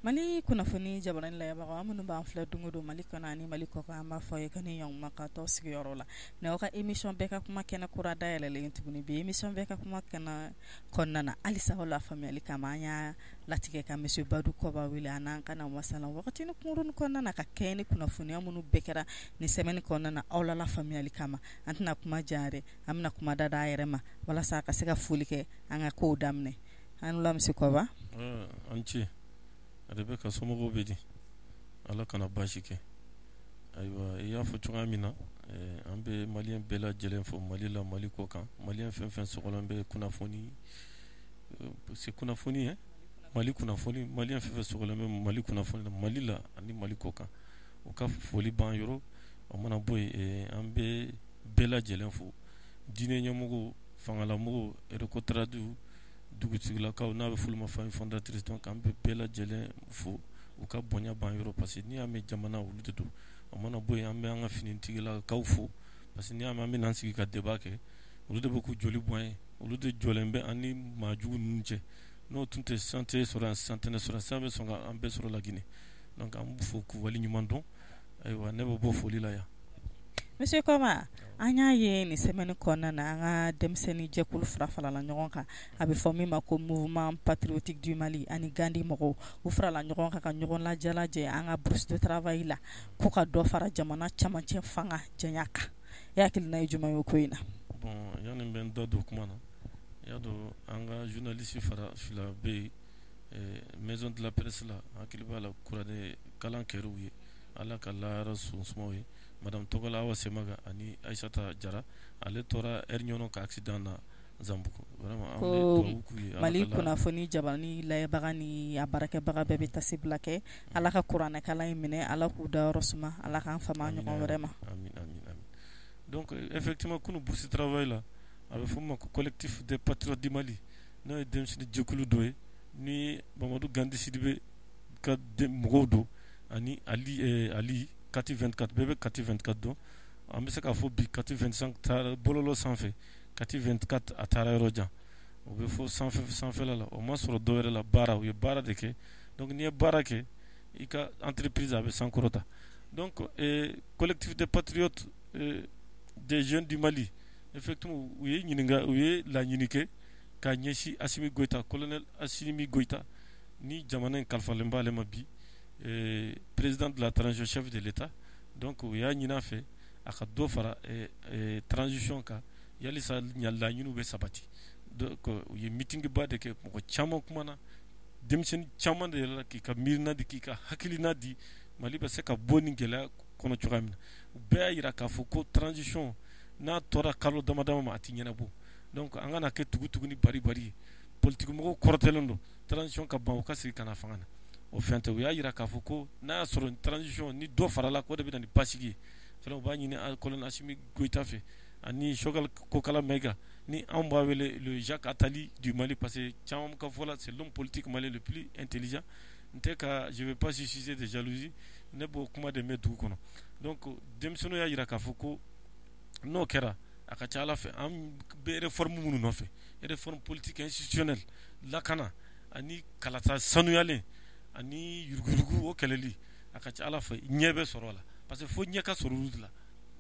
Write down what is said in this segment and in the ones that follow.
Mali kunnafoni jabaranin lajɛbagaw, an minnu b'an filɛ don o don Mali kɔnɔ ani Mali kɔkan, an b'a fɔ aw ye ko ni ɲankuma k'aw to sigiyɔrɔ la. Nin y'aw ka émission bɛɛ ka kuma kɛnɛ kura dayɛlɛlen tuguni. Bi émission bɛɛ ka kuma kɛnɛ kɔnɔna na, halisa aw la faamuyali kama, an y'a latigɛ ka monsieur Badu Kɔba wele a n'an ka na masala wagati kunkurunnin kɔnɔna na, ka kɛɲɛ ni kunnafoniya minnu bɛɛ kɛra nin semaine kɔnɔna na, aw la faamuyali kama. An tɛna kuma janya dɛ, an bɛna kuma da a yɛrɛ ma walasa a ka se ka foli kɛ, an ka kow daminɛ. An wula, monsieur Kɔba. An ce Rebecca, somɔgɔw bɛ di? Ala kana baasi kɛ. Ayiwa, i y'a fɔ cogoya min na, an bɛ maliyɛn bɛɛ lajɛlen fo Mali la, Mali kɔ kan, maliyɛn fɛn fɛn sɔgɔlen bɛ kunnafoni, c'est kunnafoni ye Mali kunnafoni, maliyɛn fɛn fɛn sɔgɔlen bɛ Mali kunnafoni na Mali la ani Mali kɔ kan, u ka foli b'an yɔrɔ. O mana bɔ yen, an bɛ bɛɛ lajɛlen fo, diinɛ ɲɛmɔgɔw, fangalamɔgɔw, RECOTRAD, dugutigilakaw, n'a bɛ f'olu ma famille fondatrice. Donc an bɛ bɛɛ lajɛlen fo, u ka bonya b'an yɔrɔ, parce que n'i y'a mɛn jamana, olu de don. O mana bɔ yen, an bɛ an ka finitigilakaw fo, parce que n'i y'a mɛn an bɛ n'an sigi ka débat kɛ, olu de bɛ k'u joli bɔ an ye, olu de jɔlen bɛ an ni maajugu ninnu cɛ. N'o tun tɛ, sisan tɛ sɔrɔ yan, sisan tɛ ne sɔrɔ, sisan bɛ sɔn ka an bɛɛ sɔrɔ Laginɛ. Donc an b'u fo k'u wale ɲuman dɔn. Ayiwa, ne bɛ bɔ foli la yan. Monsieur Kɔba, an y'a ye nin semaine kɔnɔna na, an ka denmisɛnnin jɛkulu fara farala ɲɔgɔn kan, a bɛ fɔ min ma ko Mouvement Patriotique du Mali ani Gandhi mɔgɔw. U farala ɲɔgɔn kan ka ɲɔgɔn lajɛ an ka bourse de travail la, ko ka dɔ fara jamana camancɛ fanga janya kan. E hakilina ye jumɛn ye o ko in na? Bon, yanni n bɛ n da don kuma na, i y'a dɔn, an ka journaliste fara fila bɛ yen maison de la presse la, hakili b'a la, kuranɛ kalan kɛr'u ye, Ala ka lahara sɔn ye, madame Tɔgɔla Awa Semaga ani Ayisata Jara. Ale tora Air Ɲɔnɔ ka accident na Zanbugu. Vraiment, an bɛ dugawu k'u ye. Mali kunnafoni jabaranin lajɛbaga ni a baarakɛbaga bɛɛ bɛ tasibila kɛ. Ala ka kuranɛkalan in minɛ, Ala k'u dayɔrɔ suma, Ala k'an fama ɲɔgɔn wɛrɛ ma. Amin, amin, amin. Donc effectivement, kunun bourse travail la, a bɛ fɔ min ma ko Collectif des patriotes du Mali, n'o ye denmisɛnnin jɛkulu dɔ ye ni Mamadu Gandi Sidibe ka mɔgɔw don, ani Ali Kati 24. Bɛɛ bɛ Kati 24 dɔn. An bɛ se k'a fɔ bi, Kati 25 taara bɔlɔlɔ sanfɛ, Kati 24 a taara yɔrɔ jan, o bɛ fɔ sanfɛ sanfɛla la. O ma sɔrɔ dɔwɛrɛ la, baara, u ye baara de kɛ. Donc n'i ye baara kɛ i ka entreprise, a bɛ sankɔrɔta. Donc Collectif des patriotes des jeunes du Mali, effectivement, u ye ɲininka, u ye laɲini kɛ ka ɲɛsin Asimi Goyita, colonel Asimi Goyita, ni jamana in kalifalen b'ale ma bi, président de la transition, chef de l'État. Donc u y'a ɲini a fɛ a ka dɔ fara transition kan yalisa laɲiniw bɛ sabati. Donc u ye meeting ba de kɛ, mɔgɔ caman kumana, denmisɛnnin caman de yɛlɛla k'i ka miirina di, k'i ka hakilina di, Mali bɛ se ka bɔ nin gɛlɛya kɔnɔ cogoya min na. U bɛɛ y'a jira k'a fɔ ko transition n'a tora kalo dama dama ma, a tɛ ɲɛnabɔ. Donc an kana kɛ tugu-tugu ni bari-bari ye. Politique mɔgɔw kɔrɔtɛlen don transition ka ban, u ka segin ka na fanga na, o fɛn tɛ. U y'a jira k'a fɔ ko n'a y'a sɔrɔ transition ni dɔ farala, k'o de bɛ na ni basigi ye fana. U b'a ɲini colonel Asimi Goyita fɛ ani Choguel Kokala Maïga, ni anw b'a wele le Jacques Attali du Mali, parce que caman ka fɔ la, c'est l'homme politique malien le plus intelligent. N tɛ ka, je vais pas susciter de jalousie, ne b'o kuma de mɛn dugu kɔnɔ. Donc denmisɛnninw y'a jira k'a fɔ ko n'o kɛra, a ka ca Ala fɛ, an bɛ réforme minnu nɔfɛ, réforme politique institutionnelle, lakana ani kalata sanuyalen ani yuruguyurugu, o kɛlɛli, a ka ca Ala fɛ, ɲɛ bɛ sɔrɔ a la, parce que fo ɲɛ ka sɔrɔ olu de la.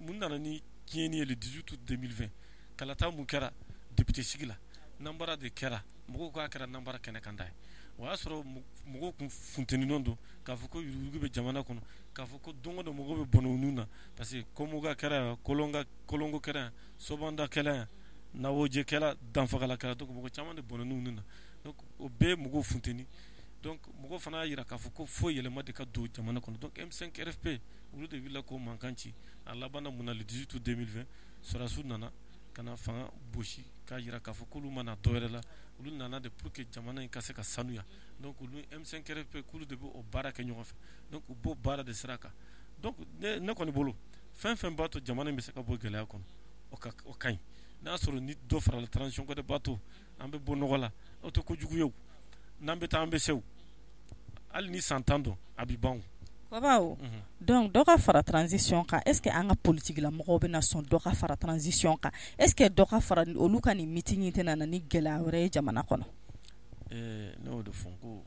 Mun nana ni tiɲɛni ye le 18 août 2020? Kalata mun kɛra député sigi la, nanbara de kɛra. Mɔgɔw k'a kɛra nanbara kɛnɛ kan da ye. O y'a sɔrɔ mɔgɔw kun funtenilen don k'a fɔ ko yuruguyurugu bɛ jamana kɔnɔ, k'a fɔ ko don o don mɔgɔw bɛ bɔnɛ u nun na, parce que Kɔmɔga kɛra yan, Kolongo kɛra yan, Sobanda kɛra yan, Nawoje kɛra, Danfagala kɛra. Donc mɔgɔ caman de bɔnɛ u nun na. Donc o bɛɛ ye mɔgɔw funteni. Donc mɔgɔw fana y'a jira k'a fɔ ko fo yɛlɛma de ka don jamana kɔnɔ. Donc M5 RFP, olu de wulila k'o mankan ci. A labanna mun na? Le 18 août 2020, sɔrɔdasiw nana ka na fanga gosi, k'a jira k'a fɔ k'olu ma na dɔwɛrɛ la, olu nana de pour que jamana in ka se ka sanuya. Donc olu M5 RFP, k'olu de bɛ o baara kɛ ɲɔgɔn fɛ. Donc u b'o baara de sira kan. Donc ne kɔni bolo, fɛn fɛn b'a to jamana in bɛ se ka bɔ gɛlɛya kɔnɔ, o ka o ka ɲi. N'a y'a sɔrɔ ni dɔ farala transition kan de b'a to an bɛ bɔ nɔgɔ la, o tɛ kojugu ye. O n'an bɛ taa, an bɛ se. O hali ni san 10 don, a bɛ ban. Kɔba, donc dɔ ka fara transition kan, est ce que an ka politique la mɔgɔw bɛna sɔn dɔ ka fara transition kan? Est ce que dɔ ka fara olu ka nin meeting tɛna na ni gɛlɛya wɛrɛ ye jamana kɔnɔ? Ne y'o de fɔ ko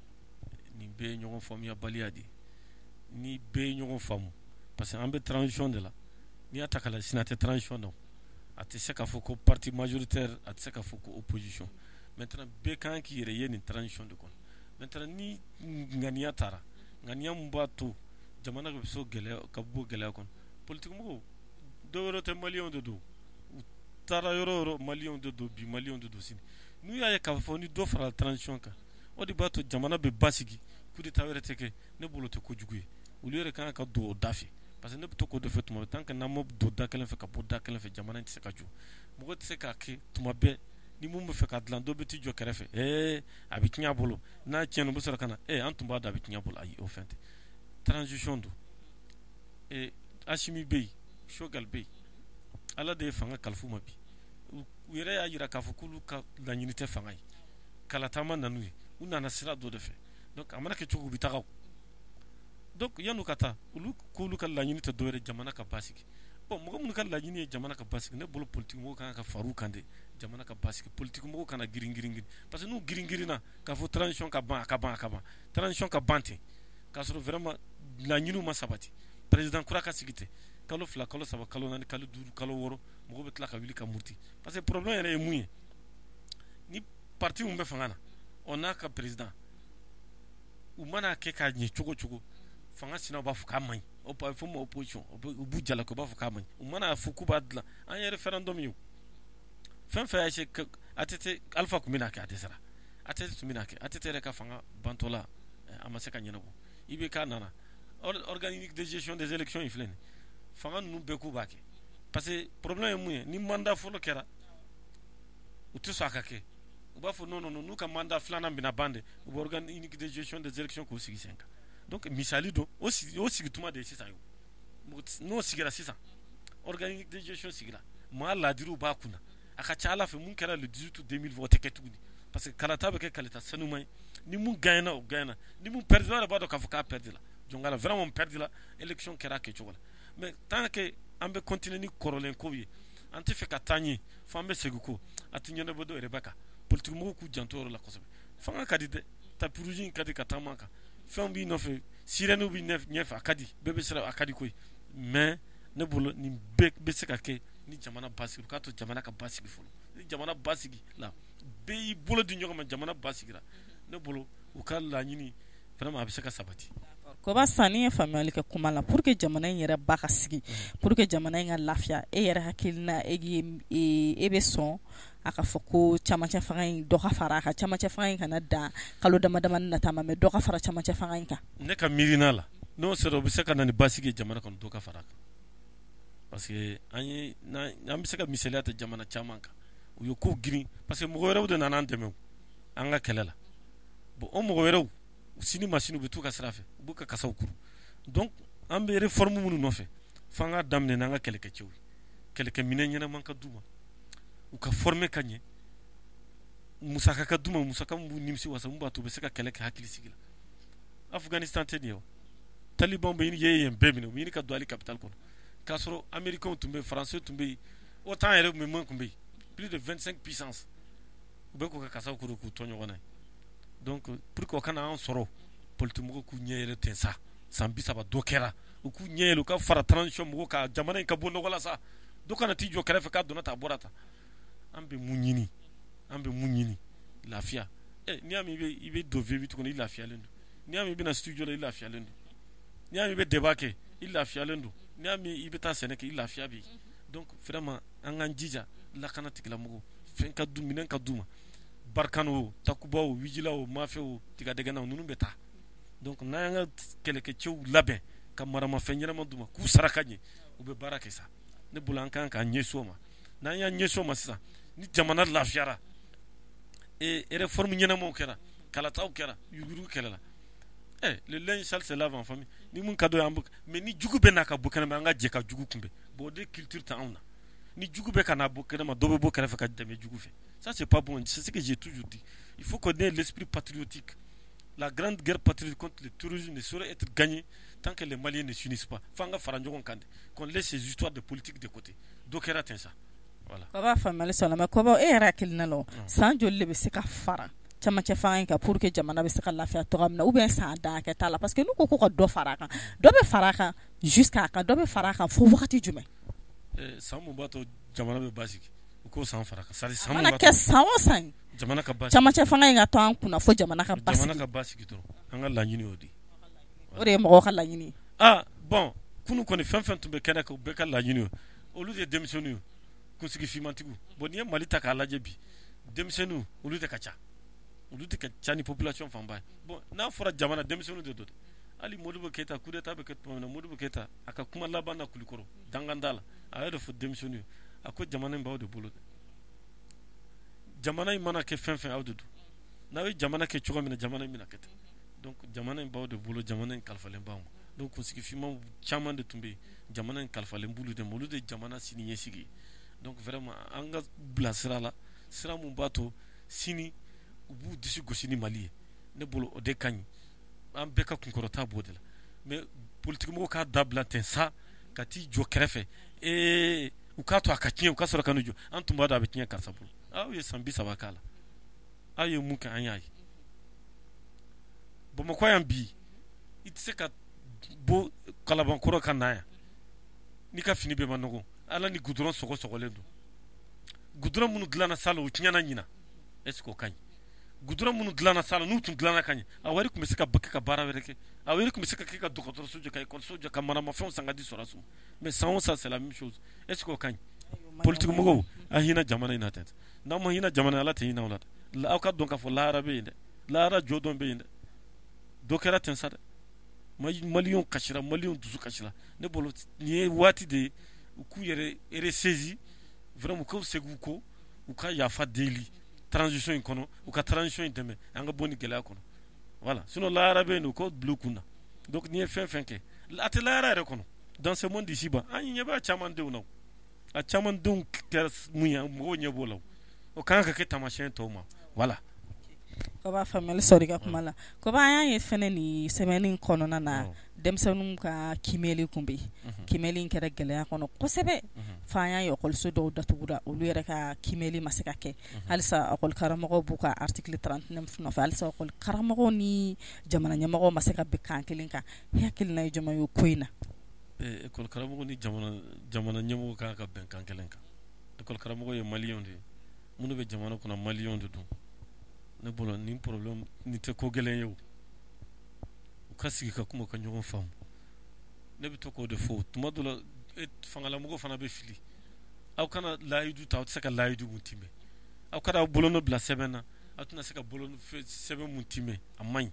Nin bɛɛ ye ɲɔgɔn faamuyabaliya de ye. Ni bɛɛ ye ɲɔgɔn faamu, parce que an bɛ transition de la. N'i y'a ta k'a lajɛ, sini a tɛ transition dɔn, a tɛ se k'a fɔ ko parti majoritaire, a tɛ se k'a fɔ ko opposition. Maintenant, bɛɛ kan k'i yɛrɛ ye nin transition de kɔnɔ. Maintenant, ni ŋaniya taara, ŋaniya mun b'a to jamana bɛ se gɛlɛya ka bɔ gɛlɛya kɔnɔ, politique mɔgɔw dɔw wɛrɛ tɛ, maliyɛnw de don. U taara yɔrɔ o yɔrɔ, maliyɛnw de don bi, maliyɛnw de don sini. N'u y'a ye k'a fɔ ni dɔ farala transition kan, o de b'a to jamana bɛ basigi, coup d'état wɛrɛ tɛ kɛ, ne bolo tɛ kojugu ye. Olu yɛrɛ kan ka don o da fɛ, parce que ne bɛ to k'o de fɛ tuma bɛɛ. Tant que n'an ma don da kelen fɛ ka bɔ da kelen fɛ, jamana in tɛ se ka jɔ. Mɔgɔ tɛ se k'a kɛ tuma bɛɛ ni mun bɛ fɛ ka dilan, dɔ bɛ t'i jɔ kɛrɛfɛ, ee, a bɛ tiɲɛ a bolo. N'a tiɲɛna, u bɛ sɔrɔ ka na, ee, an tun b'a dɔn a bɛ tiɲɛ a bolo. Ayi, o fɛn tɛ, transition don. Ee, Asimi bɛ yen, Choguel bɛ yen, Ala de ye fanga kalifa u ma bi. U yɛrɛ y'a jira k'a fɔ k'olu ka laɲini tɛ fanga ye, kalata ma nan'u ye, u nana sira dɔ de fɛ. Donc a mana kɛ cogo, u bɛ taga. Donc yan'u ka taa, olu k'olu ka laɲini tɛ dɔwɛrɛ, jamana ka basigi. Bon, mɔgɔ minnu ka laɲini ye jamana ka basigi, ne bolo politique mɔgɔw kan ka far'u kan de, jamana ka basigi. Politique mɔgɔw kana girin girin girin, parce que n'u girin girinna k'a fɔ transition ka ban, a ka ban, a ka ban, transition ka ban ten, k'a sɔrɔ vraiment laɲiniw ma sabati, président kura ka sigi ten, kalo 2, kalo 3, kalo 4, kalo 5, kalo 6, mɔgɔw bɛ tila ka wuli ka muruti. Parce que problème yɛrɛ ye mun ye? Ni parti mun bɛ fanga na, o n'a ka président, u mana kɛ k'a ɲɛ cogo cogo, fanga sinaw b'a fɔ k'a man ɲi. O b'a fɔ ma opposition, u b'u jalaki, u b'a fɔ k'a man ɲi. U mana fɔ k'u b'a dilan, an ye référendum ye, o fɛn fɛn y'a se ATT, Alpha tun bɛna kɛ, a dɛsɛra. ATT tun bɛna kɛ, ATT yɛrɛ ka fanga bantɔ la, a ma se ka ɲɛnabɔ. IBK nana, organe unique de gestion des élections in filɛ nin, fanga ninnu bɛɛ k'u b'a kɛ. Parce que problème ye mun ye? Ni mandat fɔlɔ kɛra, u tɛ sɔn a ka kɛ, u b'a fɔ non, non, non. N'u ka mandat filanan bɛna ban de, u bɛ organe unique de gestion des élections k'o sigi sen kan. Donc misali don, o sigi, o sigi tuma de ye sisan ye. N'o sigira sisan, organe unique de gestion sigira, maa laadiriw b'a kunna, a ka ca ala fɛ, mun kɛra le 18 2020, o tɛ kɛ tuguni, parce que kalata bɛ kɛ kalata sanuman ye. Ni mun gagnera, o gagnera. Ni mun perdira, yɛrɛ b'a dɔn k'a fɔ k'a perdira jɔnkala, vraiment perdira, élection kɛra a kɛcogo la. Mais tant que an bɛ continuer ni kɔrɔlen kow ye, an tɛ fɛ ka taa ɲɛ, fo an bɛ segin ko a tɛ ɲɛnabɔ. Dɔw yɛrɛ bɛ kan politique mɔgɔw k'u janto yɔrɔ la kosɛbɛ. Fanga ka di dɛ, tapis rouge in ka di ka taama kan, fɛnw b'i nɔfɛ, sirène b'i ɲɛfɛ, a ka di, bɛɛ bɛ siran, a ka di koyi. Mais ne bolo, nin bɛɛ bɛ se ka kɛ ni jamana basigi, k'a to jamana ka basigi fɔlɔ. Ni jamana basigi la, bɛɛ y'i bolo di ɲɔgɔn ma, jamana basigira, ne bolo u ka laɲini vraiment a bɛ se ka sabati. Koba, sisan ni ye faamuyali kɛ kuma la, pour que jamana in yɛrɛ ba ka sigi, pour que jamana in ka lafiya, e yɛrɛ hakilina, e e bɛ sɔn a ka fɔ ko camancɛ fanga in, dɔ ka fara a kan, camancɛ fanga in kana dan kalo dama dama nata ma, mais dɔ ka fara camancɛ fanga in kan? Ne ka miirina la, n'o sera, o bɛ se ka na ni basigi jamana kɔnɔ, dɔ ka fara a kan. Parce que an ye, an bɛ se ka misaliya ta jamana caman kan, u ye ko girin, parce que mɔgɔ wɛrɛw de nana an dɛmɛ an ka kɛlɛ la. Bon, o mɔgɔ wɛrɛw, sini ma sini, u bɛ t'u ka sira fɛ, u b'u ka kasaw kuru. Donc an bɛ réforme minnu nɔfɛ, f'an ka daminɛ n'an ka kɛlɛkɛcɛw ye, kɛlɛkɛminɛn ɲɛnama ka d'u ma, u ka former ka ɲɛ, musaka ka d'u ma, musaka min b'u nimisi wasa, mun b'a to u bɛ se ka kɛlɛ kɛ hakili sigi la. Afghanistan tɛ nin ye wa? Taliban bɛ ɲini ye yen bɛɛ minɛ, u bɛ ɲini ka don hali capitale kɔnɔ, k'a sɔrɔ Américains tun bɛ yen, Français tun bɛ yen, OTAN yɛrɛ tun bɛ, mun tun bɛ yen, plus de 25 puissances, u bɛ k'u ka kasaw kuru k'u tɔ ɲɔgɔn na ye. Donc pour que o kana an sɔrɔ, politique mɔgɔw k'u ɲɛ yɛlɛ ten sa, san 30 dɔ kɛra, u k'u ɲɛ yɛlɛ, u ka fara transition mɔgɔw kan, jamana in ka bɔ nɔgɔ la sa. Dɔ kana t'i jɔ kɛrɛfɛ k'a donna tan, a bɔra tan. An bɛ mun ɲini? An bɛ mun ɲini? Lafiya. Ɛ, n'i y'a mɛn i bɛ don V8 kɔnɔ, i lafiyalen don. N'i y'a mɛn i bɛ na studio la, i lafiyalen don. N'i y'a mɛn i bɛ débat kɛ, i lafiyalen don. N'i y'a mɛn i bɛ taa sɛnɛ kɛ, i lafiya bɛ yen. Donc vraiment, an k'an jija, lakana tigilamɔgɔw, fɛn ka du, minɛn ka d'u ma, Barkhane o, Takuba o, Vigilant o, Mafé o, tigadɛgɛna o, ninnu bɛ taa. Donc n'an y'an ka kɛlɛkɛcɛw labɛn ka maramafɛn ɲɛnama d'u ma, k'u sara ka ɲɛ, u bɛ baara kɛ sa. Ne bolo, an kan k'an ɲɛsin o ma. N'an y'an ɲɛsin o ma sisan, ni jamana lafiyara, e réforme ɲɛnamaw kɛra, kalataw kɛra, yuruguyurugu kɛlɛla, ɛ, le linge sale se lave en famille. Ni mun ka dɔ ye, an bɛ, mais ni jugu bɛ n'a ka bɔ kɛnɛma, an ka jɛ ka jugu kunbɛn. Bon, o de culture tɛ anw na. Ni jugu bɛ ka n'a bɔ kɛnɛma, dɔ bɛ bɔ kɛrɛfɛ ka dɛmɛ jugu fɛ, ça c'est pas bon. C'est ce que j'ai toujours dit, il faut qu'on ait l'esprit patriotique. La grande guerre patriotique contre le terrorisme ne saurait être gagnée tant que les Maliens ne s'unissent pas. F'an ka fara ɲɔgɔn kan de, qu'on laisse ces histoires de politique de côté. Dɔ kɛra ten sa, voilà. Kɔba, faamuyali sɔrɔ. Mais Kɔba, e yɛrɛ hakilina la, san joli de bɛ se ka fara camancɛ fanga in kan pour que jamana bɛ se ka lafiya cogoya min na, ou bien san dan hakɛ t'a la? Parce que n'u ko ka dɔ fara a kan, dɔ bɛ fara a kan jusqu'à ka dɔ bɛ fara a kan fo wagati jumɛn? San mun b'a to jamana bɛ basigi, u k'o san fara a kan. C'est à dire san A mana kɛ san o san, jamana ka basigi, camancɛ fanga in ka to an kunna fo jamana ka basigi. Jamana ka basigi dɔrɔn, an ka laɲini y'o de ye. O de ye mɔgɔw ka laɲini ye. Ah bon, kunun kɔni, fɛn fɛn tun bɛ kɛnɛ kan, u bɛɛ ka laɲini ye, olu de ye denmisɛnninw ye, kunsigi fimantigiw. Bon, n'i ye Mali ta k'a lajɛ bi, denmisɛnninw olu de ka ca, olu de ka ca ni population fanba ye. Bon, n'a fɔra jamana, denmisɛnninw de don dɛ. Hali Modibo Keyita, coup d'état bɛ kɛ tuma min na, Modibo Keyita a ka kuma laban na Kulikɔrɔ danganda la, a y'a de fɔ denmisɛnninw ye, a ko jamana in b'aw de bolo dɛ, jamana in mana kɛ fɛn fɛn, aw de don. N'aw ye jamana kɛ cogo min na, jamana in bɛna kɛ ten. Donc jamana in b'aw de bolo, jamana in kalifalen b'aw ma. Donc kunsigi finmanw caman de tun bɛ yen, jamana in kalifalen b'olu de ma, olu de ye jamana sini ɲɛsigi ye. Donc vraiment, an ka bila sira la, sira mun b'a to sini u b'u disi gosi ni Mali ye, ne bolo o de ka ɲi. An bɛɛ ka kunkɔrɔta b'o de la. Mais politique mɔgɔw k'a dabila ten sa, ka t'i jɔ kɛrɛfɛ, ee, u k'a to a ka tiɲɛ, u ka sɔrɔ ka n'u jɔ, an tun b'a dɔn a bɛ tiɲɛ karisa bolo. Aw ye san 30 k'a la, aw ye mun kɛ? An y'a ye Bamakɔ yan bi, i tɛ se ka bɔ Kalabankɔrɔ ka na yan n'i ka fini bɛɛ ma nɔgɔ. Ala ni goudron sɔgɔ sɔgɔlen don. Goudron minnu dilanna salon, o tiɲɛna ɲina. Est ce que o ka ɲi? Goudron minnu dilanna salon, n'u tun dilanna ka ɲɛ, a wari tun bɛ se ka kɛ ka baara wɛrɛ kɛ, a wari tun bɛ se ka kɛ ka dɔgɔtɔrɔso jɔ, ka ekɔliso jɔ, ka maramafɛnw san ka di sɔrɔdasiw. Mais san o san, c'est la même chose. Est ce que o ka ɲi? Politique mɔgɔw, a hinɛ jamana in na tɛ. N'aw ma hinɛ jamana, Ala tɛ hinɛ aw la dɛ. Aw ka dɔn k'a fɔ lahara bɛ yen dɛ, lahara jɔ dɔn bɛ yen dɛ. Dɔ kɛra ten sa dɛ. Maliyɛnw kasira, maliyɛnw dusu kasira. Ne bolo, nin ye waati de ye u k'u yɛrɛ ressaisi vraiment, u k'u segin u kɔ, u ka yafa deli transition in kɔnɔ, u ka transition in dɛmɛ, an ka bɔ nin gɛlɛya kɔnɔ. Voilà, sinon lahara bɛ yen, u k'o bila u kun na. Donc n'i ye fɛn fɛn kɛ, a tɛ lahara yɛrɛ kɔnɔ. Dans ce monde ici bas, an ɲɛ b'a caman denw na, a caman denw kɛra mun ye, mɔgɔw ɲɛ b'o la. O kan ka kɛ taamasiyɛn tɔw ma, voilà. Ko b'a faamuyali sɔrɔ i ka kuma la. Koba, an y'a ye fɛnɛ nin semaine in kɔnɔna na, denmisɛnninw ka kiimɛli kun bɛ yen. Kiimɛli in kɛra gɛlɛya kɔnɔ kosɛbɛ, fo an y'a ye ekɔliso dɔw datugura, olu yɛrɛ ka kiimɛli ma se ka kɛ. Halisa ekɔli karamɔgɔw b'u ka article 39 nɔfɛ. Halisa ekɔli karamɔgɔw ni jamana ɲɛmɔgɔw ma se ka bɛn kan kelen kan. E hakilina ye jumɛn ye o ko in na? Ekɔli karamɔgɔ ni jamana ɲɛmɔgɔ kan ka bɛn kan kelen kan. Ekɔli karamɔgɔ ye maliyɛnw de ye, minnu bɛ jamana kɔnɔ, maliyɛnw de don. Ne bolo, nin problème nin tɛ ko gɛlɛn ye. O u ka sigi ka kuma, ka ɲɔgɔn faamu. Ne bɛ to k'o de fɔ tuma dɔ la, fangalamɔgɔw fana bɛ fili. Aw kana layidu ta, aw tɛ se ka layidu mun timɛ. Aw kana aw bolonɔ bila sɛbɛn na, aw tɛna se ka bolonɔ sɛbɛn mun timɛ. A man ɲi.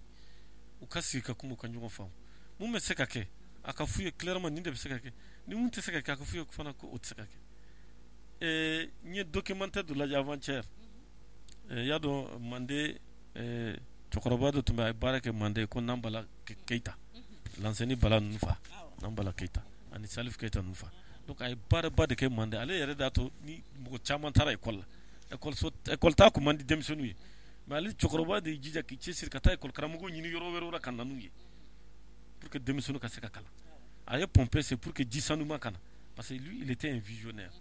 U ka sigi ka kuma, ka ɲɔgɔn faamu. Mun bɛ se ka kɛ, a ka f'u ye clairement, nin de bɛ se ka kɛ. Ni mun tɛ se ka kɛ, a ka f'u ye fana ko o tɛ se ka kɛ. N ye documentaire dɔ lajɛ avant-hier. I y'a dɔn, Mande cɛkɔrɔba dɔ tun bɛ, a ye baara kɛ Mande ko Nanbala Keyita, Lanseni Bala ninnu fa, Nanbala Keyita ani Salif Keyita ninnu fa. Donc a ye baaraba de kɛ Mande. Ale yɛrɛ de y'a to ni mɔgɔ caman taara ekɔli la. Ekɔliso, ekɔli taa kun man di denmisɛnninw ye, mais ale cɛkɔrɔba de y'i jija k'i cɛsiri ka taa ekɔli karamɔgɔw ɲini yɔrɔ wɛrɛw la ka na n'u ye pour que denmisɛnninw ka se ka kalan. A ye pompe c'est pour que ji sanuma ka na, parce que lui, il était un visionnaire.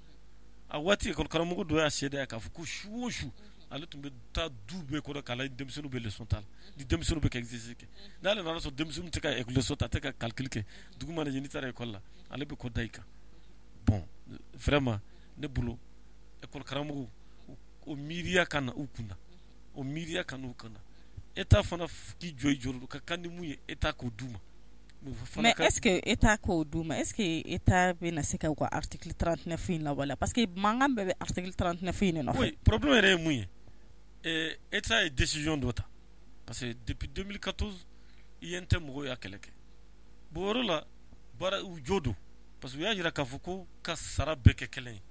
A waati, ekɔli karamɔgɔ dɔ y'a seedeya k'a fɔ ko su o su, ale tun bɛ taa du bɛɛ kɔnɔ k'a lajɛ denmisɛnninw bɛ leçon ta la, ni denmisɛnninw bɛ ka exercice kɛ. N'ale nana sɔrɔ denmisɛnninw tɛ ka leçon ta, tɛ ka calcul kɛ, dugu mana jɛ, n'i taara ekɔli la, ale bɛ kɔ da i kan. Bon, vraiment, ne bolo, ekɔli karamɔgɔw, o miiriya ka na u kunna, o miiriya ka n'u kunna. État fana k'i jɔ i jɔyɔrɔ ka kan ni mun ye, État k'o d'u ma. Mais est-ce que État k'o d'u ma, est-ce que État bɛna se ka u ka article 39 in lawaleya? Parce que mankan bɛɛ bɛ article 39 in de nɔfɛ. Oui, problème yɛrɛ ye mun ye, État ye décision dɔ ta, parce que depuis 2014, UNT mɔgɔw y'a kɛlɛ kɛ. Bon, o yɔrɔ la, baara u jo don, parce que u y'a jira k'a fɔ ko ka sara bɛɛ kɛ kelen ye,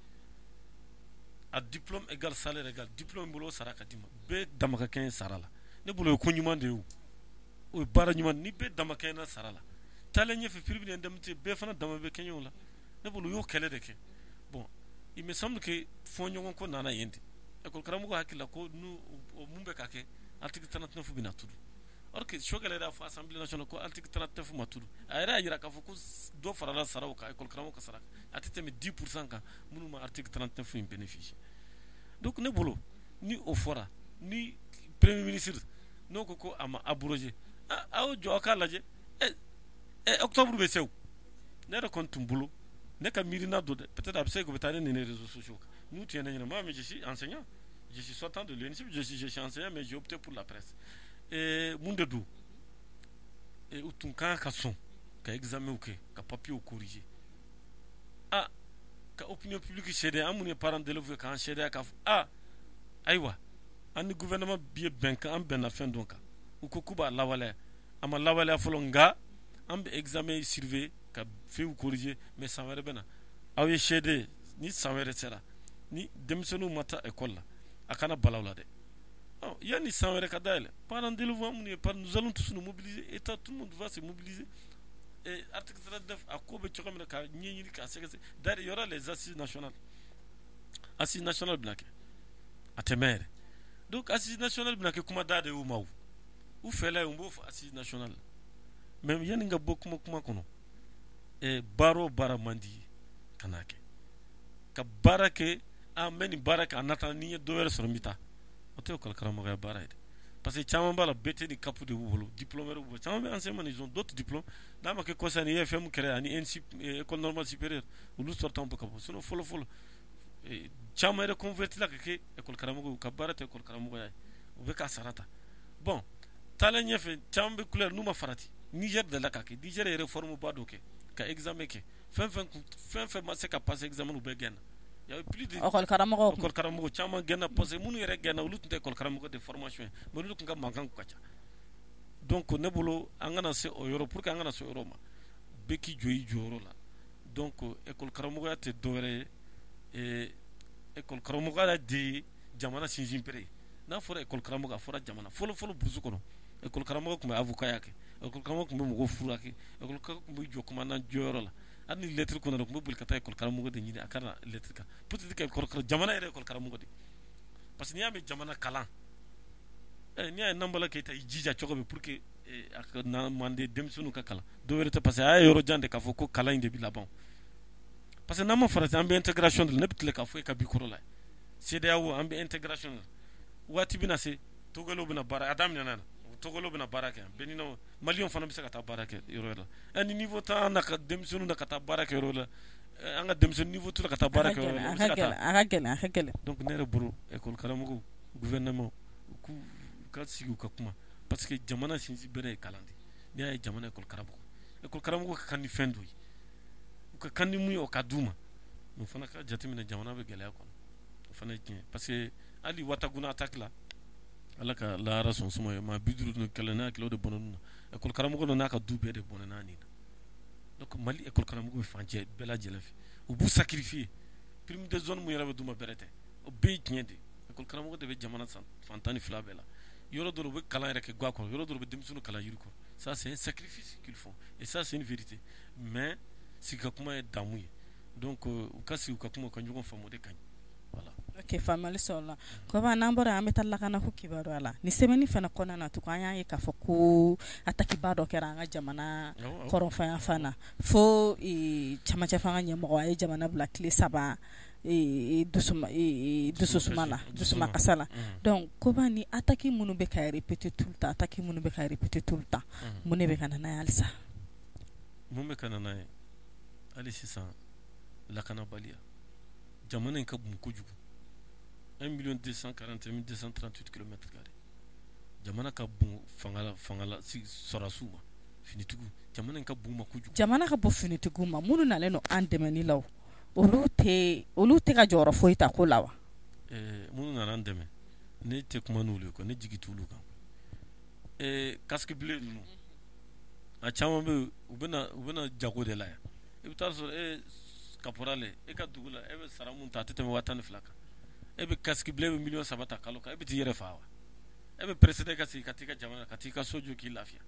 a diplôme égal salaire égal, diplôme bolo, sara ka d'i ma, bɛɛ dama ka kɛ sara la. Ne bolo, o ye ko ɲuman de ye. O o ye baara ɲuman. Ni bɛɛ dama kɛ sara la, taalen ɲɛfɛ, prime d'indemnité, bɛɛ fana dama bɛ kɛɲɛ o la. Ne bolo, u y'o kɛlɛ de kɛ. Bon, il me semble que fɔɲɔgɔn kɔ nana yen de. École karamɔgɔ hakili la ko n'u o mun bɛ ka kɛ, article 39 bɛna turu, or que Choguel yɛrɛ y'a fɔ Assemblée nationale ko article 39 ma turu. A yɛrɛ y'a jira k'a fɔ ko dɔ farala saraw kan, école karamɔgɔ ka sara a tɛ tɛmɛ 10% kan, minnu ma article 39 in bénéficier. Donc ne bolo, ni o fɔra, ni Premier ministre n'o ko a ma abrogé, aw jɔ aw k'a lajɛ. Octobre bɛ se o, ne yɛrɛ kɔni tun bolo, ne ka miirina don dɛ, peut-être a bɛ se k'u bɛ taa ne nin réseaux sociaux kan n'u tun ye ne ɲininka. Moi, je suis enseignant, je suis sortant de l'ENSIP, je suis enseignant, mais j'ai opté pour la presse. Mun de don? U tun kan ka sɔn ka examen kɛ, ka papiers corriger, ah, ka opinion publique seereya, an minnu ye parents d'élèves ye, k'an seereya k'a fɔ: ah, ayiwa, an ni gouvernement bi ye bɛnkan, an bɛnna fɛn dɔ kan, u ko k'u b'a lawaleya, a ma lawaleya fɔlɔ, nka an bɛ examen surveiller ka feuilles corriger, mais san wɛrɛ bɛ na, aw ye seede. Ni san wɛrɛ sera, ni denmisɛnninw ma taa école la, a kana bala u la dɛ. Yanni san wɛrɛ ka dayɛlɛ, parents d'élèves, an minnu ye parents, nous allons tous nous mobiliser, État, tout le monde va se mobiliser. Et article 39, a ko bɛ cogo min na, ka ɲɛɲini k'a sɛgɛsɛgɛ. D'ailleurs, il y aura les assises nationales, assises nationales bɛna kɛ, a tɛ mɛn yɛrɛ. Donc assises nationales bɛna kɛ kuma da de y'u ma, o u fɛla ye, u b'o fɔ assises nationales. Mais yanni n ka bɔ kuma kɔnɔ, baara o baara man di ye, ka n'a kɛ ka baara kɛ, an bɛ nin baara kɛ, en attendant ni n ye dɔ wɛrɛ sɔrɔ, n bɛ taa, o tɛ école karamɔgɔya baara ye dɛ. Parce que caman b'a la, BT ni CAP de b'u bolo, diplôme wɛrɛ b'u bolo. Caman bɛ enseignement, ils ont d'autres diplômes. N'a ma kɛ kɔsa ni IFM kɛra ani ENSIP, école normale supérieure, olu sortant bɛ ka bɔ. Sinon fɔlɔ fɔlɔ, caman yɛrɛ converti la ka kɛ école karamɔgɔ, u ka baara tɛ école karamɔgɔya ye, u bɛ ka sara ta. Bon, taalen ɲɛfɛ, caman bɛ couleur n'u ma farati. Niger delila ka kɛ, Niger ye réforme ba dɔ kɛ, ka examen kɛ, fɛn fɛn fɛn fɛn ma se ka passer examen, u bɛɛ gɛnna. Il y avait plus de école karamɔgɔw. École karamɔgɔ caman gɛnna, parce que minnu yɛrɛ gɛnna, olu tun tɛ école karamɔgɔ de formation ye, mais olu tun ka mankan ka ca. Donc ne bolo, an kana se o yɔrɔ, pour que an kana se o yɔrɔ ma, bɛɛ k'i jɔ i jɔyɔrɔ la. Donc école karamɔgɔya tɛ dɔwɛrɛ ye, école karamɔgɔya de ye jamana sinsin bere ye. N'a fɔra école karamɔgɔ, a fɔra jamana. Fɔlɔ fɔlɔ, brousse kɔnɔ, école karamɔgɔ tun bɛ avocat ya kɛ, école karamɔgɔ tun bɛ mɔgɔw furakɛ, école karamɔgɔ tun bɛ jɔ commandant jɔyɔrɔ la. Hali ni lettre kɔnɔ, tun bɛ boli ka taa école karamɔgɔ de ɲini a ka na lettre kan, pour te dire que école jamana yɛrɛ école karamɔgɔ de. Parce que n'i y'a mɛn jamana kalan, n'i y'a ye Nanbala Keyita i jija cogo min pour que a ka na manden denmisɛnninw ka kalan, dɔ wɛrɛ tɛ, parce que a y'a yɔrɔ jan de k'a fɔ ko kalan in de bɛ laban. Parce que n'an ma farati, an bɛ intégration de la. Ne bɛ tile k'a fɔ e ka bi kɔrɔ la, CEDEAO, an bɛ intégration de la. Waati bɛna se, Togolais bɛna baara, a daminɛna na, Togolais bɛna baara kɛ, Bénin, Maliyɛnw fana bɛ se ka taa baara kɛ yɔrɔ wɛrɛ la. Ni niveau t'an na ka denmisɛnninw na ka taa baara kɛ yɔrɔ la, an ka denmisɛnnin niveau t'u la ka taa baara kɛ yɔrɔ la. A ka gɛlɛn, a ka gɛlɛn, a ka gɛlɛn. Donc ne yɛrɛ bolo, école karamɔgɔw, gouvernement, u k'u ka sigi, u ka kuma, parce que jamana sinsin bere ye kalan de. N'i y'a ye jamana école karamɔgɔ, école karamɔgɔ ka kan ni fɛn dɔ ye, u ka kan ni mun ye, o ka d'u ma. O fana ka jateminɛ, jamana bɛ gɛlɛya kɔnɔ, o fana ye tiɲɛ. Parce que hali Ouatagouna attaque la, Ala ka lahara sɔn suma ye, maa 51 n'a hakili de bɔnna na, école karamɔgɔ dɔ n'a ka du bɛɛ de bɔnna n'a nin na. Donc Mali école karamɔgɔ bɛ fan cɛ bɛɛ lajɛlen fɛ, u b'u sacrifier. Prime de zone mun yɛrɛ bɛ d'u ma, bɛrɛ tɛ, o bɛɛ ye tiɲɛ de. École karamɔgɔ de bɛ jamana fan 12 bɛɛ la. Yɔrɔ dɔw u bɛ kalan yɛrɛ kɛ ga kɔrɔ, yɔrɔ dɔw bɛ denmisɛnninw kalan yiri kɔrɔ. Ça, c'est un sacrifice qu'ils font et ça, c'est une vérité. Mais sigi ka kuma ye damu ye. Donc u ka sigi, u ka kuma, u ka ɲɔgɔn faamu, o de ka ɲi, voilà. Ok, faamuyali sɔrɔla. Koba, n'an bɔra, an bɛ taa lakanako kibaruya la. Ni semaine fana kɔnɔna na tugun, an y'a ye k'a fɔ ko attaque ba dɔ kɛra an ka jamana kɔrɔnfɛ fan na, fo camancɛ fanga ɲɛmɔgɔ a ye jamana bila tile 3 dususuma la, dusuma kasa la. Donc Koba, ni attaque minnu bɛ ka répéter tout le temps, attaque minnu bɛ ka répéter tout le temps, mun de bɛ ka na n'a ye halisa? Mun bɛ ka na n'a ye hali sisan? Lakanabaliya. Jamana in ka bon kojugu, 1 million 241 238 kilomètres carrés. Jamana ka bon fanga la, fanga la sɔrɔdasiw ma, finitigiw, jamana in ka bon ma kojugu. Jamana ka bon finitigiw ma, minnu nalen don an dɛmɛni la, olu tɛ ka jɔyɔrɔ foyi ta ko la wa? Minnu nana an dɛmɛ, ne tɛ kuma n'olu ye quoi, ne jigi t'olu kan. Casque bleu ninnu, a caman bɛ yen, u bɛna jago de la yan. I bɛ taa sɔrɔ e caporal, e ka dugu la, e bɛ sara mun ta, a tɛ tɛmɛ 12,000 kan. E bɛ casque bleu, e bɛ miliyɔn 3 ta kalo kan, e bɛ t'i yɛrɛ fa wa? E bɛ pressé ka segin ka t'i ka jamana, ka t'i ka so jɔ k'i lafiya.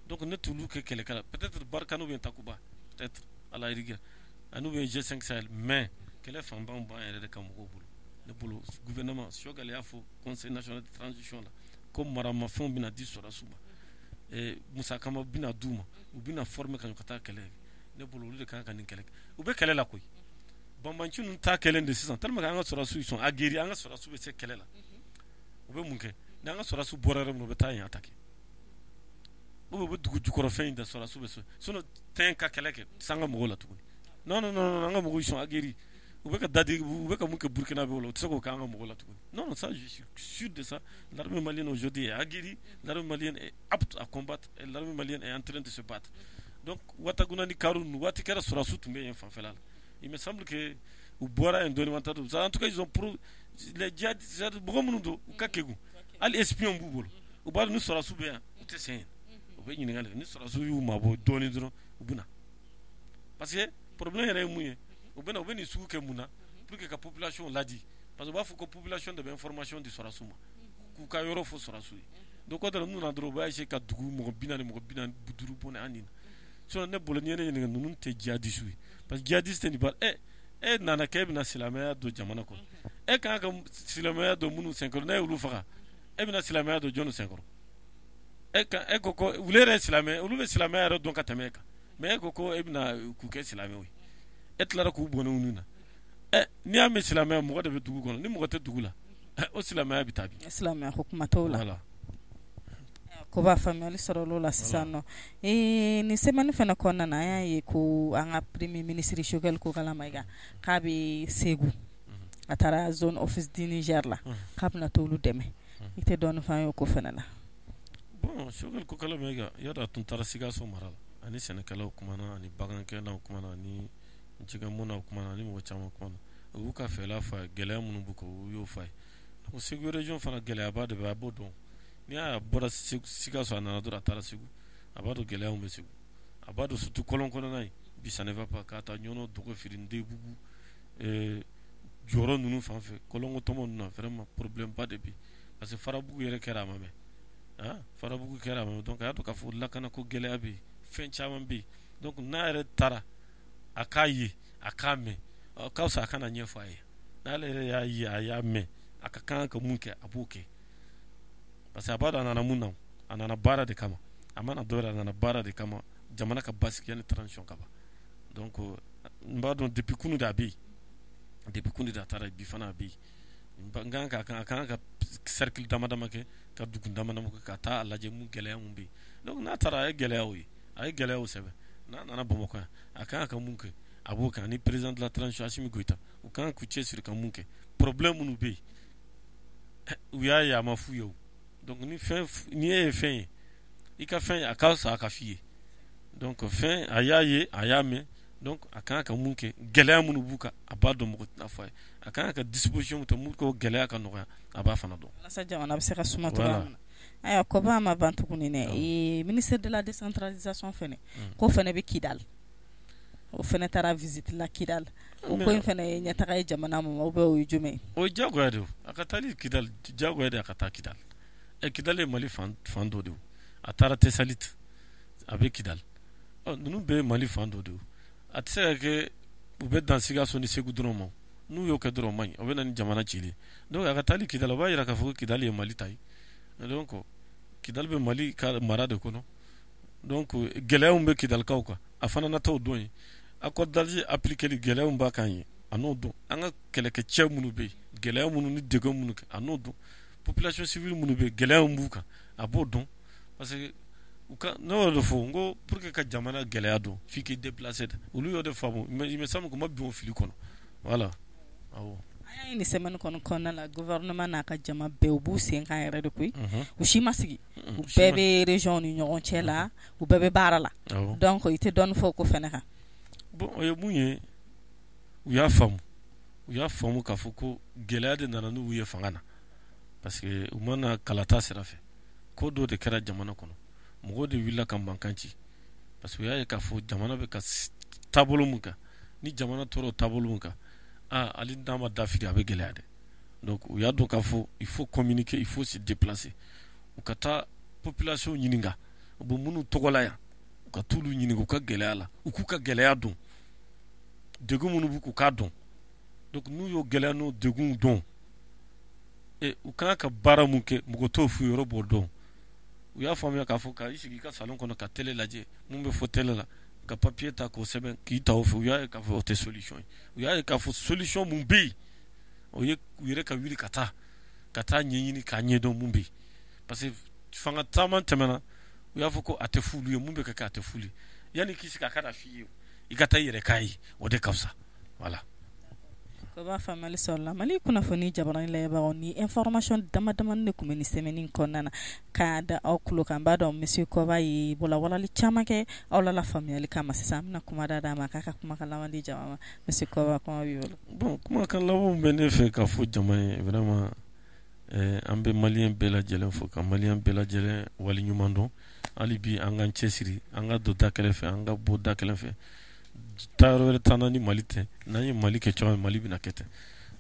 Donc ne t'olu kɛ kɛlɛkɛla. Peut-être Barkhane ou bien Takuba, peut-être à la rigueur, ani ou bien G5 Sahel, mais kɛlɛ fanba b'an yɛrɛ de ka mɔgɔw bolo. Ne bolo, gouvernement, Choguel y'a fɔ conseil national de transition la ko maramafɛnw bɛna di sɔrɔdasiw ma, musakama bɛna d'u ma, u bɛna former ka taa kɛlɛ kɛ. Ne bolo, olu de kan ka nin kɛlɛ kɛ. U bɛ kɛlɛ la koyi. Banbanci ninnu ta kɛlen de sisan, tellement que an ka sɔrɔdasiw sont aguerris, an ka sɔrɔdasiw bɛ se kɛlɛ la. U bɛ mun kɛ? N'an ka sɔrɔdasiw bɔra yɔrɔ min u bɛ taa yen attaquer, ou bien u bɛ dugu jukɔrɔfɛn in da, sɔrɔdasiw bɛ so, sinon tɛn ka kɛlɛ kɛ san ka mɔgɔw la tuguni. Non, non, non, an ka mɔgɔw, ils sont aguerris. U bɛ ka dadi, u bɛ ka mun kɛ Burkina bɛ o la, u tɛ se k'o kɛ an ka mɔgɔw la tuguni. Non, non, ça, je suis sûr de ça. L'armée malienne aujourd'hui est aguerrie, l'armée malienne est apte à combattre et l'armée malienne est en train de se battre. Donc Wataguna ni Karu ninnu, waati kɛra sɔrɔdasiw tun bɛ yen fanfɛla la. Il me semble que u bɔra yen dɔɔnin, ma taa don. En tout cas, ils ont pro les djihadistes, mɔgɔ minnu don, u ka kegun, hali espion b'u bolo. U b'a dɔn ni sɔrɔdasiw bɛ yan, u tɛ sɛgɛn, u bɛ ɲininkali kɛ. Ni sɔrɔdasiw y'u mabɔ dɔɔnin dɔrɔn, u bɛ na, parce que problème yɛrɛ ye mun ye? U bɛ na, u bɛ nin sugu kɛ mun na? Pour que ka population ladi, parce que u b'a fɔ ko population de bɛ information di sɔrɔdasiw ma, k'u ka yɔrɔ fɔ sɔrɔdasiw ye. Donc kɔ n'u nana dɔrɔn, u b'a essayer ka dugu mɔgɔ 40, mɔgɔ 45 bɔnɛ an nin na. Sinon ne bolo, n'i ye ne ɲininka, ninnu tɛ djihadistes ye, parce que djihadiste tɛ nin ba. E nana k'e bɛna silamɛya don jamana kɔnɔ, e kan ka silamɛya don minnu senkɔrɔ, n'a y'olu faga, e bɛna silamɛya don jɔnni senkɔrɔ? E ka e ko ko olu yɛrɛ ye silamɛ, olu bɛ silamɛya yɛrɛ dɔn ka tɛmɛ e kan, mais e ko ko e bɛna k'u kɛ silamɛw ye, e tilara k'u bɔnɛ u na. Ɛ, n'i y'a mɛn silamɛya, mɔgɔ de bɛ dugu kɔnɔ. Ni mɔgɔ tɛ dugu la, o silamɛya bɛ taa bi. Silamɛya ko kuma t'o la. Voilà. Ko b'a faamuyali sɔrɔ olu la sisan nɔ. Nin semaine fana kɔnɔna na, an y'a ye ko an ka premier ministre Choguel Kokalla Maïga, k'a bɛ Segu, a taara zone office du Niger la, k'a bɛna t'olu dɛmɛ. I tɛ dɔɔnin f'an ye o ko fana la? Bon, Choguel Kokalla Maïga, yadɔ a tun taara Sikaso mara la, ani sɛnɛkɛlaw kumana, ani bagankɛlaw kumana, ani jɛgɛmɔnnaw kumana, ani mɔgɔ caman kumana. U y'u ka fɛla f'a ye, gɛlɛya minnu b'u kan, u y'o f'a ye. Donc Segu région fana, gɛlɛyaba de bɛ, a b'o dɔn. N'i y'a bɔra Sikaso, a nana dɔrɔn, a taara Segu, a b'a dɔn gɛlɛyaw bɛ Segu, a b'a dɔn surtout kɔlɔn kɔnɔna ye bi, ça ne va pas, k'a ta Ɲɔnɔ, Dɔgɔfiri, Ndebugu, jɔyɔrɔ ninnu fan fɛ, kɔlɔnko tɔmɔ ninnu na, vraiment problème ba de bɛ yen, parce que Farabugu yɛrɛ kɛra a ma mɛn, ah, Farabugu kɛra a ma mɛn. Donc a y'a dɔn k'a fɔ lakanako gɛlɛya bɛ yen, fɛn caman bɛ yen. Donc n'a yɛrɛ taara, a k'a ye, a k'a mɛn, a ka fisa a kana ɲɛfɔ a ye. N'ale yɛrɛ y'a ye, a y'a mɛn, a ka kan ka mun kɛ, a b'o kɛ, parce que a b'a dɔn a nana mun na. A nana baara de kama, a mana dɔwɛrɛ, a nana baara de kama, jamana ka basigi ni transition kama. Donc n b'a dɔn depuis kunu de a bɛ yen, depuis kunu de a taara, bi fana a bɛ yen. N kan ka a kan ka cercle dama dama kɛ, ka dugu dama dama kɛ, ka taa a lajɛ mun gɛlɛya mun bɛ yen. Donc n'a taara, a ye gɛlɛyaw ye, a ye gɛlɛyaw sɛbɛn. N'a nana Bamakɔ yan, a kan ka mun kɛ, a b'o kɛ, ani président de la transition Assimi Goïta, u kan k'u cɛsiri ka mun kɛ. Problème minnu bɛ yen, u y'a ye, a ma f'u ye o. Donc ni fɛn, ni e ye fɛn ye, i ka fɛn, a ka fisa a ka f'i ye. Donc fɛn, a y'a ye, a y'a mɛn. Donc a kan ka mun kɛ, gɛlɛya minnu b'u kan, a b'a dɔn, mɔgɔ tɛna fɔ a ye. A kan ka disposition min ta mun k'o gɛlɛya ka nɔgɔya, a b'a fana dɔn. Walasa jamana bɛ se ka suma cogoya min na. Ayiwa, koba ma ban tuguni dɛ. Ministre de la décentralisation fɛnɛ, k'o fɛnɛ bɛ Kidal, o fɛnɛ taara visite la Kidal. O ko in fɛnɛ ye ɲɛtaga ye jamana ma, ou bien o ye jumɛn ye? O ye diyagoya de ye, a ka taali Kidal, diyagoya de a ka taa Kidal. Ɛ, Kidal ye Mali fan dɔ de ye. A taara Tessalit, a bɛ Kidal. Ɔ, ninnu bɛɛ ye Mali fan dɔ de ye. A tɛ se ka kɛ u bɛ dan Sikaso ni Segu dɔrɔn ma. N'u y'o kɛ dɔrɔn, o man ɲi, o bɛ na ni jamana cili. Donc a ka taali Kidal, o b'a jira k'a fɔ ko Kidal ye Mali ta ye. Donc Kidal bɛ Mali ka mara de kɔnɔ. Donc gɛlɛyaw bɛ Kidalikaw kan, a fana na t'o dɔn ye. Accord d'Alger appliquer, gɛlɛyaw b'a kan ye, a n'o dɔn. An ka kɛlɛkɛcɛ minnu bɛ yen, gɛlɛya minnu ni degun minnu kɛ, a n'o dɔn. Population civile minnu bɛ yen, gɛlɛya min b'u kan, a b'o dɔn, parce que u ka, ne y'o de fɔ n ko pour que ka jamana gɛlɛya dɔn, f'i k'i déplacer de. Olu y'o de faamu, mais il me semble que u ma bin o fili kɔnɔ. Voilà, awɔ. An y'a ye nin semaine kɔni kɔnɔna la, gouvernement n'a ka jama bɛɛ, u b'u sen kan yɛrɛ de koyi. U si ma sigi, u bɛɛ bɛ région ni ɲɔgɔn cɛ la, u bɛɛ bɛ baara la. Donc i tɛ dɔɔnin fɔ o ko fɛnɛ kan? Bon, o ye mun ye, u y'a faamu k'a fɔ ko gɛlɛya de nana n'u ye fanga na, parce que u ma na kalata sira fɛ. Ko dɔ de kɛra jamana kɔnɔ, mɔgɔw de wulila ka mankan ci, parce que u y'a ye k'a fɔ jamana bɛ ka taabolo mun kan, ni jamana tora o taabolo mun kan, ah, hali n'a ma da fili, a bɛ gɛlɛya dɛ. Donc u y'a dɔn k'a fɔ il faut communiquer, il faut se déplacer. U ka taa population ɲininka, u bɛ minnu tɔgɔ la yan, u ka t'olu ɲininka u ka gɛlɛya la, u k'u ka gɛlɛya dɔn, degun minnu b'u k'u k'a dɔn. Donc n'u y'o gɛlɛya n'o degun dɔn, e u kan ka baara mun kɛ, mɔgɔ t'o f'u ye, yɔrɔ b'o dɔn. U y'a faamuya k'a fɔ ka i sigi i ka salon kɔnɔ ka télé lajɛ, mun bɛ fɔ télé la, ka papier ta k'o sɛbɛn k'i ta o fɛ, u y'a ye k'a fɔ o tɛ solution ye. U y'a ye k'a fɔ solution mun bɛ yen, o ye u yɛrɛ ka wuli ka taa ɲɛɲini k'a ɲɛdɔn mun bɛ yen. Parce que fanga caman tɛmɛna, u y'a fɔ ko a tɛ f'olu ye, mun bɛ ka kɛ a tɛ f'olu ye. Yanni k'i sigi a ka na f'i ye, i ka taa i yɛrɛ k'a ye, o de ka fisa, voilà. O b'a faamuyali sɔrɔ la. Mali kunnafoni jabaranin lajɛbagaw, ni information dama damani de tun bɛ nin semaine in kɔnɔna na k'a da aw tulo kan. N b'a dɔn monsieur Kɔba ye walawalali caman kɛ aw la faamuyali kama. Sisan an bɛna kuma da ma k'a ka kumakan laban di jama ma. Monsieur Kɔba, kuma b'i bolo. Bon, kumakan laban bɛ ne fɛ ka fɔ jama ye, vraiment an bɛ malien bɛɛ lajɛlen fo, ka malien bɛɛ lajɛlen waleɲuman dɔn. Hali bi an k'an cɛsiri, an ka don da kelen fɛ, an ka bɔ da kelen fɛ. Taa yɔrɔ wɛrɛ t'an na ni Mali tɛ. N'an ye Mali kɛ cogoya min, Mali bɛna kɛ ten.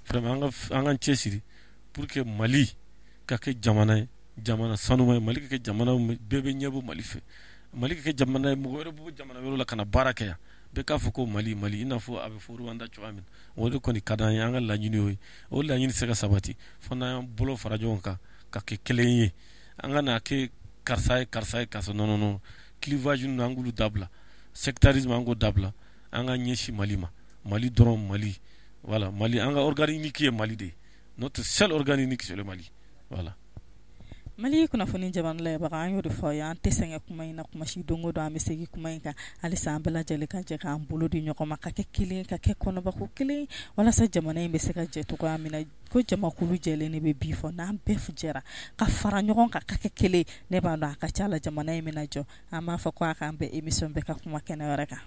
Vraiment an k'an cɛsiri pour que Mali ka kɛ jamana ye, jamana sanuma ye. Mali ka kɛ jamana bɛɛ bɛ ɲɛbɔ Mali fɛ. Mali ka kɛ jamana ye, mɔgɔ wɛrɛ bɔ jamana wɛrɛ la ka na baara kɛ yan, bɛɛ k'a fɔ ko Mali, Mali, i n'a fɔ a bɛ fɔ Rwanda cogoya min na. O de kɔni ka d'an ye, an ka laɲini y'o ye. O laɲini tɛ se ka sabati fo n'an y'an bolo fara ɲɔgɔn kan ka kɛ kelen ye. An ka n'a kɛ karisa ye, karisa ye, karisa, non non non, clivage ninnu, an k'olu dabila, sectarisme, an k'o dabila, an ka ɲɛsin Mali ma, Mali dɔrɔn, Mali, voilà, Mali. An ka organe unique ye Mali de ye, notre seul organe unique, c'est le Mali, voilà. Mali kunnafoni jamana lajɛbaga, an y'o de fɔ aw ye, an tɛ sɛgɛn kuma in na kuma si. Don o don an bɛ segin kuma in kan. Halisa an bɛɛ lajɛlen ka jɛ k'an bolo di ɲɔgɔn ma, ka kɛ kelen, ka kɛ kɔnɔbako kelen, walasa jamana in bɛ se ka jɛ cogoya min na. Ko jamakulu jɛlen de bɛ bi fɔ. N'an bɛɛ jɛra ka fara ɲɔgɔn kan ka kɛ kelen, ne b'a dɔn a ka ca la jamana in bɛna jɔ. An b'a fɔ ko a k'an bɛn émission bɛɛ ka kuma kɛnɛ wɛrɛ kan.